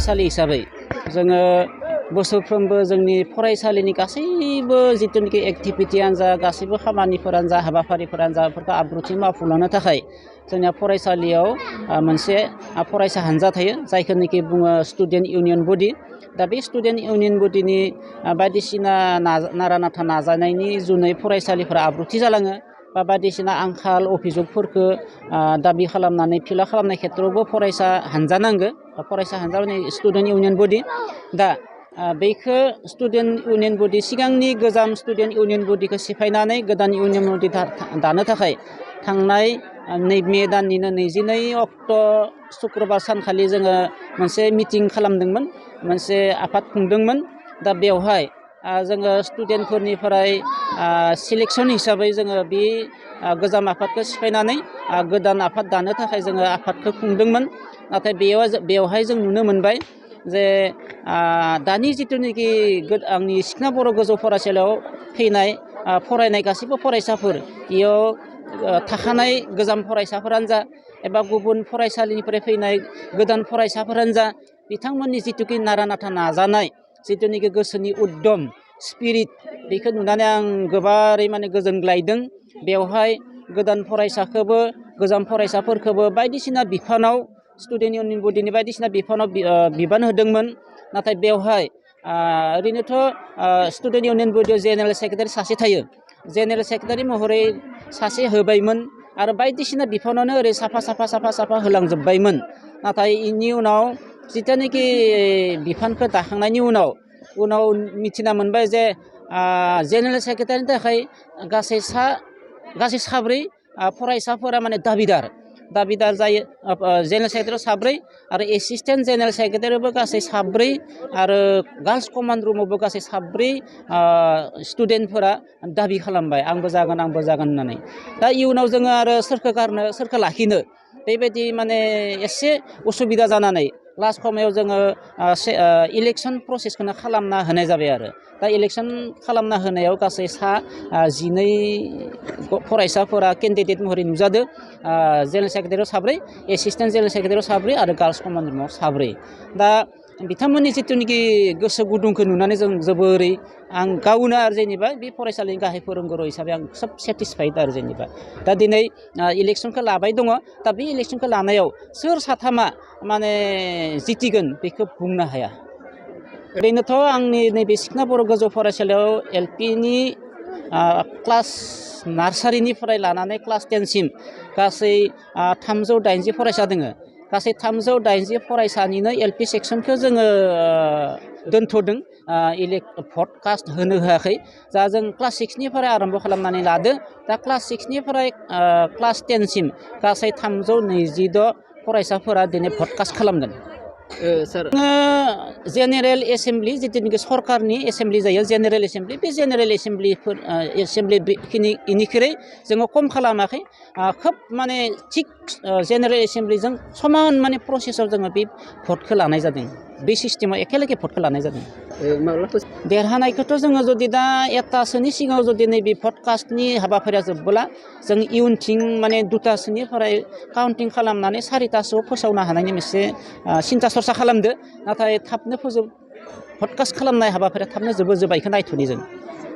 फरायसालि हिसाबै जोङो बोसोरफ्रोमबो जोंनि फरायसालिनि गासैबो जिथुनिखि एक्टिभिटियानो जा गासैबो खामानिफोरानो जा हाबाफारिफोरानो जा बेफोरखौ आब्रुथि मावफुंलांनो थाखाय जोंनिया फरायसालियाव मोनसे फरायसा हानजा थायो जायखौनोखि बुङो स्टुडेन्ट इउनियन बडि। दा बे स्टुडेन्ट इउनियन बडिनि बायदिसिना नारा नाथा नाजानायनि जुनै फरायसालिफोरा आब्रुथि जालाङो बा बायदिसिना आंखाल अभिजगफोरखौ दाबि खालामनानै फिलाप खालामनाय खेथ्रआवबो फरायसा हानजा नांगौ फरायसा हानजा माने स्टुडेन्ट इउनियन बडि। दा बेखौ स्टुडेन्ट इउनियन बडि सिगांनि गोजाम स्टुडेन्ट इउनियन बडिखौ सिफायनानै गोदान इउनियन बडि दानो थाखाय थांनाय मे दाननिनो 22 अक्ट' सुक्रबार सानखालि जोङो मोनसे मिटिं खालामदोंमोन मोनसे आफाद खुंदोंमोन। दा बेवहाय जोङो स्टुडेन्टफोरनिफ्राय सिलेक्सन हिसाबै जोङो बे गोजाम आफादखौ सिफायनानै गोदान आफाद दानो थाखाय जोङो आफादखौ खुंदोंमोन। नाथाय बेवहाय जों नुनो मोनबाय जे दानि जिथुनिखि आंनि सिखना बर' गोजौ फरायसालियाव फैनाय फरायनाय गासैबो फरायसाफोर बेयाव थाखानाय गोजाम फरायसाफोरानो जा एबा गुबुन फरायसालिनिफ्राय फैनाय गोदान फरायसाफोरानो जा बिथांमोननि जिथुखि नारा नाथा नाजानाय जिथुनिखि गोसोनि उद्दम स्पिरिट बेखौ नुनानै आं गोबारै माने गोजोनग्लायदों। बेवहाय गोदान फरायसाखौबो गोजाम फरायसाफोरखौबो बायदिसिना बिफानाव स्टुडेन्ट इउनियन बडिनि बायदिसिना बिफानाव बिबान होदोंमोन। नाथाय बेवहाय ओरैनोथ' स्टुडेन्ट इउनियन बडियाव जेनेरेल सेक्रेटारि सासे थायो। जेनेरेल सेक्रेटारि महरै सासे होबायमोन आरो बायदिसिना बिफानावनो ओरै साफा होलांजोब्बायमोन। नाथाय इनि उनाव जिथुनिखि बिफानखौ दाखांनायनि उनाव मिथिना मोनबाय जे जेनेरेल सेक्रेटारिनि थाखाय गासै साब्रै फरायसाफोरा माने दाबिदार जायो। जेनेरेल सेक्रेटारियाव साब्रै आरो एसिस्टेन्ट जेनेरेल सेक्रेटारियावबो गासै साब्रै आरो गार्लस कमान्ड रुमावबो गासै साब्रै स्टुडेन्टफोरा दाबि खालामबाय आंबो जागोन होननानै। दा इयुनाव जोङो आरो सोरखौ गारनो सोरखौ लाखिनो बेबायदि माने एसे उसुबिदा जानानै लास्ट समायाव जोङो इलेक्सन प्रसेसखौनो खालामना होनाय जाबाय आरो। दा इलेक्सन खालामना होनायाव गासै 12 फरायसाफोरा केन्डिडेट महरै नुजादों। जेनेरेल सेक्रेटारियाव साब्रै एसिस्टेन्ट जेनेरेल सेक्रेटारियाव साब्रै आरो गार्लस कमान्ड रुमाव साब्रै। दा बिथांमोननि जिथुनिखि गोसो गुदुंखौ नुनानै जों जोबोरै आं गावनो आरो जेनेबा बे फरायसालिनि गाहाय फोरोंगुरु हिसाबै आं खोब सेटिसफाइड आरो जेनेबा। दा दिनै इलेक्सनखौ लाबाय दङ। दा बे इलेक्सनखौ लानायाव सोर साथामा माने जितिगोन बेखौ बुंनो हाया। ओरैनोथ' आंनि नैबे सिखना बर' गोजौ फरायसालियाव एलपिनि क्लास नार्सारिनिफ्राय लानानै क्लास 10 सिम गासै 380 फरायसा दङ। गासै 380 फरायसानिनो एलपि सेक्सनखौ जोङो दोनथ'दों भट कास्ट होनो होआखै। दा जों क्लास 6निफ्राय आरम्भ खालामनानै लादो। दा क्लास 6निफ्राय क्लास 10 सिम गासै 326 फरायसाफोरा दिनै भट कास्ट खालामगोन। सार जेनेरेल एसेम्ब्लि जितुनिखि सरकारनि एसेम्ब्लि जायो जेनेरेल एसेम्ब्लि बे जेनेरेल एसेम्ब्लिनिख्रुइ जोङो खम खालामाखै। खोब माने थिग जेनेरेल एसेम्ब्लिजों समान माने प्रसेसआव जोङो बे भटखौ लानाय जादों। बे सिस्टेमाव एखेलगे भटखौ लानाय जादों। देरहानायखौथ' जोङो जुदि दा 1तासोनि सिगाङाव जुदि नैबे भट कास्टनि हाबाफारिया जोबबोला जों इयुनथिं माने 2तासोनिफ्राय काउन्टिं खालामनानै 4तासोआव फोसावनो हानायनि मोनसे सिन्था सरसा खालामदो। नाथाय थाबनो भट कास्ट खालामनाय हाबाफारिया थाबनो जोबो बेखौ नायथ'नि जों।